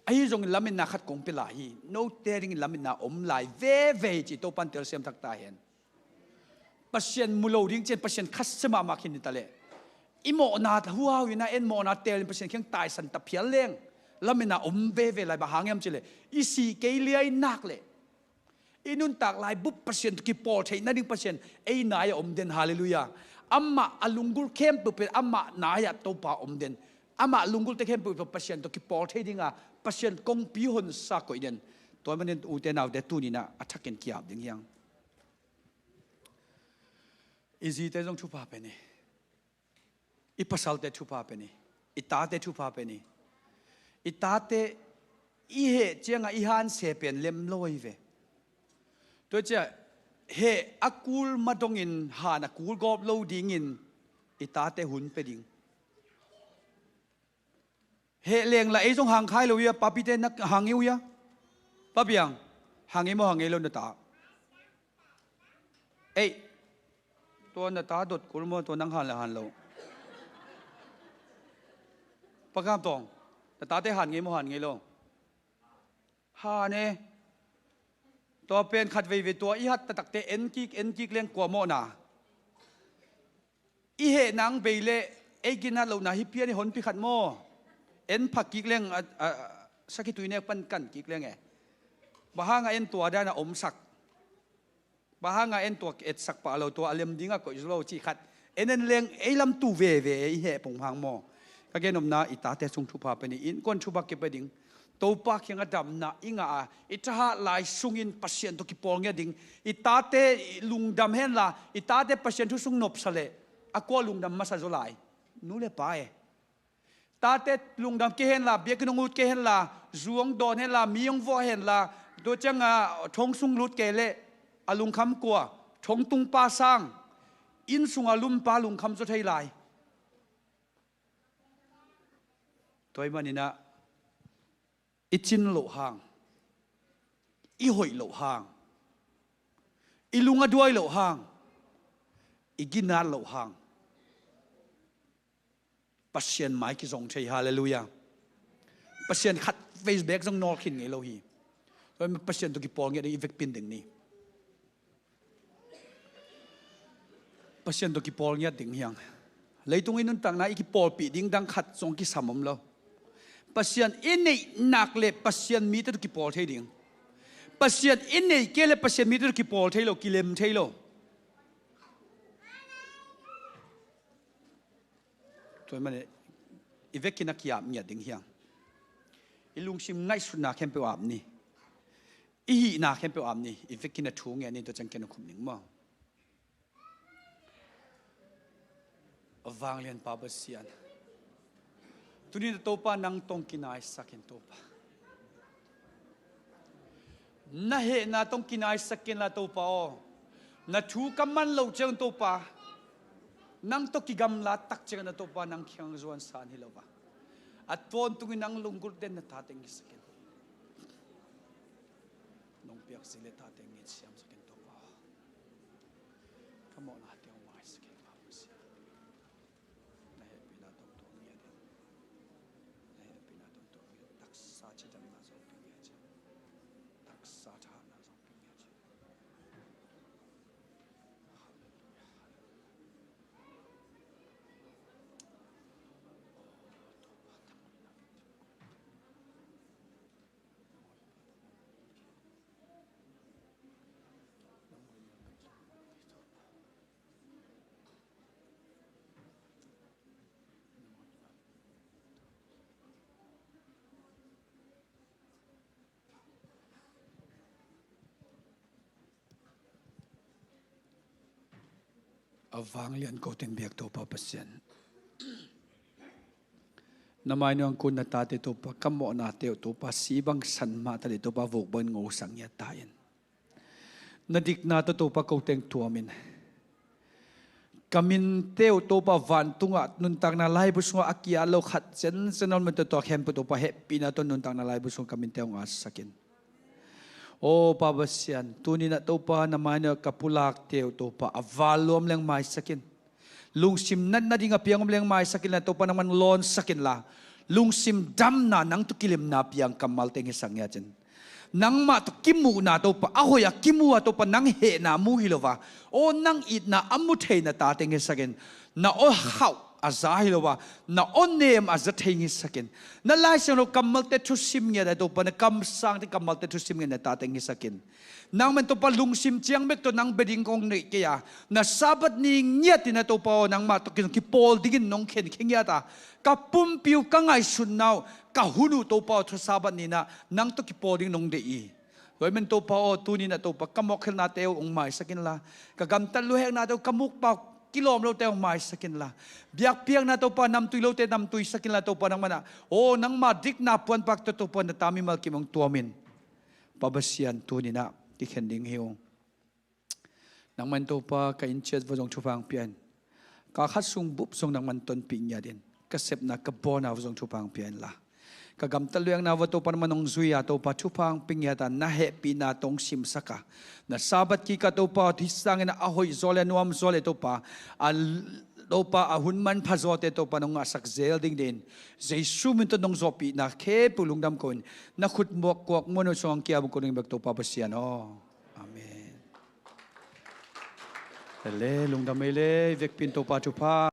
Ahi zongin lametna khat kong pia lai hi. Note dingin lametna om lai veve hi ci Topan telsiam thak ta hen. Pasian mu lo ding ciang Pasian khasia mahmah khin ni ta leh, i mawhna huau inah en mawhna telin Pasian kiang taisan ta phial leng lametna om veve lai. Bang hang hiam cih leh i sih kei liai nak leh i nuntak lai bup Pasian tawh kipawl theih nading Pasian ei nai-ah om den, halleluiah. Amah a lunggulh khempeuh pen amah nai-ah Topa om den. Amah lunggulhte khempeuh pen Pasian tawh kipawl thei dinga Pasian kongpi honsa koih den. Tua ahih manin ute naute tuninah a thakin ki-ap ding hiang. I zite zong thupha pen hi. I pasalte thupha pen hi. I tate thupha pen hi. I tate i heh ciangah i hanse pen lem lo ahi ve. Tua ciah heh a kul ma dongin han a kul gawp lo dingin i tate hun pia ding. Heh leng la ei zong hang khai lo ia, papite na hang i uh ia. Papi ang, hang i maw hang i lo na ta? Ei, tua na ta dot kul maw, tua nang han le han lo? Pakam tawng, na tate han ngei maw han ngei lo? Han e. Tua pen khat veivei tua i hat taktakte en kik, en kik leng kua mawhna. I heh nang bei leh ei ginat lohna hi pian i honpi khat maw? En phak kik leng a, a, a, sakhi tui nek pan kan kik leng e. Bang hanga en tua dan a omsak? Bang hanga en tua etsak pah lo, tua a lem dingah koih zo lo cih khat en en leng ei lamtu veve e, i heh pong hang maw? Ka genopna i tate sung thupha pen hi, innkuan thupha kipia ding. Topa kiangah damna i ngah a, i thahat lai sungin Pasian tawh kipawl ngiat ding. I tate lungdam henla, i tate Pasian thu sung nopsa leh a kua lungdam masa zaw lai? Nu le pa e. Tate lungdam kei henla, biakinn hong ut kei henla, zu hong dawn henla, mi hong vuah henla, Tua ciangah thong sung lut kei leh a lungkham kua, thong tungpa sang, inn sunga lumpa lungkham zaw thei lai. Tua ahih maninah i cin loh hang, i hoih loh hang, i lung a duai loh hang, i ginat loh hang Pasian mai kizong thei. Halleluiah. Pasian khat vei beek zong nawl khin ngei lo hi. Tua ahih manin Pasian tawh kipawl ngiat ding i vekpi in ding ni. Pasian tawh kipawl ngiat ding hi hang. Leitung i nuntakna i kipawlpih ding dang khat zong kisam om lo. Pasian i neih nak leh Pasian mite tawh kipawl thei ding. Pasian i neih kei leh Pasian mite tawh kipawl thei lo, kilem thei lo. Tua ahih manin i vekin a ki-ap ngiat ding hi hang. I lungsim ngaihsutna khempeuh ap ni. I hihna khempeuh ap ni. I vekin a thu ngen ni. Tua ciang ken a khum ning maw. A vanglian Pa Pasian, tuni-in a Topa nang tawh kinaisak in Topa. Na hehna tawh kinaisak in la Topa aw. Na thu ka man loh ciang Topa, nang tawh kigamla tak ciangin a Topa nang kiang zuan san hi lo a, a tawntungin nang lunggulh den na tate hong hisak in. Nong piak zi le tate hong it siamsak in Topa aw. Ka mawhnate hong maisak in Pa Pasian. Na hehpihna tawh tuak ngiat in. Na hehpihna tawh tuak ngiat in. Taksa cidamna zong pia ngiat in. Taksa thahatna zong pia ngiat in. Halleluiah, halleluiah. A vanglian ko teng biak Topa Pasian, na mai nong kun na tate Topa, ka mawhnate uh Topa, si bang san mah ta leh Topa, vuk bangin ngosak ngiat ta in. Na dikna tawh Topa ko teng tuam in. Ka minte uh Topa vantungah nuntakna laibu sungah a ki-at lo khat zenzen om mah tawh, tua khempeuh Topa hehpihna tawh nuntakna laibu sungah ka minte hong atsak in. Aw Pa Pasian, tuni-in ah Topa na mai-ah ka pulakte uh Topa a vanluam leng maisak in. Lungsim natna ding a piang om leng maisak inla Topa nangman lawnsak inla, lungsim damna nang tawh kilemna piang kammalte hong hisak ngiat in. Nangmah tawh kimuhna Topa, a hoih a kimu a Topa nang hehna mu hi lo a, aw nang itna a mu thei na tate hong hisak in. Na aw khauh a za hi lo a, na aw nem a za thei hong hisak in. Na Lai Siangtho kammalte thusim ngiat a Topa, na kamsangte kammalte thusim ngiat na tate hong hisak in. Nangman Topa lungsim ciang bek tawh nang bia ding kong neih kei a, na Sabbath ni ngiat in ah Topa aw nangmah tawh kipawl dingin nong khenkhia ngiat a, ka pumpi uh, ka ngaihsutna uh, ka hun uh Topa aw thu Sabbath ni-in ah nang tawh kipawl ding nong deih hi. Tua ahih manin Topa aw tuni-in ah Topa ka mawkkhelhnate uh hong maisak inla, ka gamtat luaheknate uh, ka mukpa uh kilawm lote uh hong maisak inla, biakpiakna Topa namtui lote namtuisak inla Topa nangman ah aw nangmah dikna puanpak tawh Topa na ta mimal kim hong tuam in. Pa Pasian, tuni-in ah kikhen ding hi ung. Nangman Topa ka inn ciat vua zong thupha hong pia in. Kha khat sung bup zong nangman tonpih ngiat in. Ka sepna ka bawlna vua zong thupha hong pia inla, ka gamtat luahekna vua Topa nangman hong zui a Topa thupha hong pia ngiat a, na hehpihna tawh hong simsak a, na Sabbath kikah Topa aw hih sangin a hoih zaw le a nuam zaw le Topa a Topa a hun manpha zawte Topa nong ngahsak zel ding dingin Jesu min tawh nong zawhpihna khempeuh lungdam ko-in, na khut muak kuak muan uh sungah hong kiam uh ko ding bek Topa Pasian aw. Amen. Ele lungdam ei le, vekpi in Topa thupha.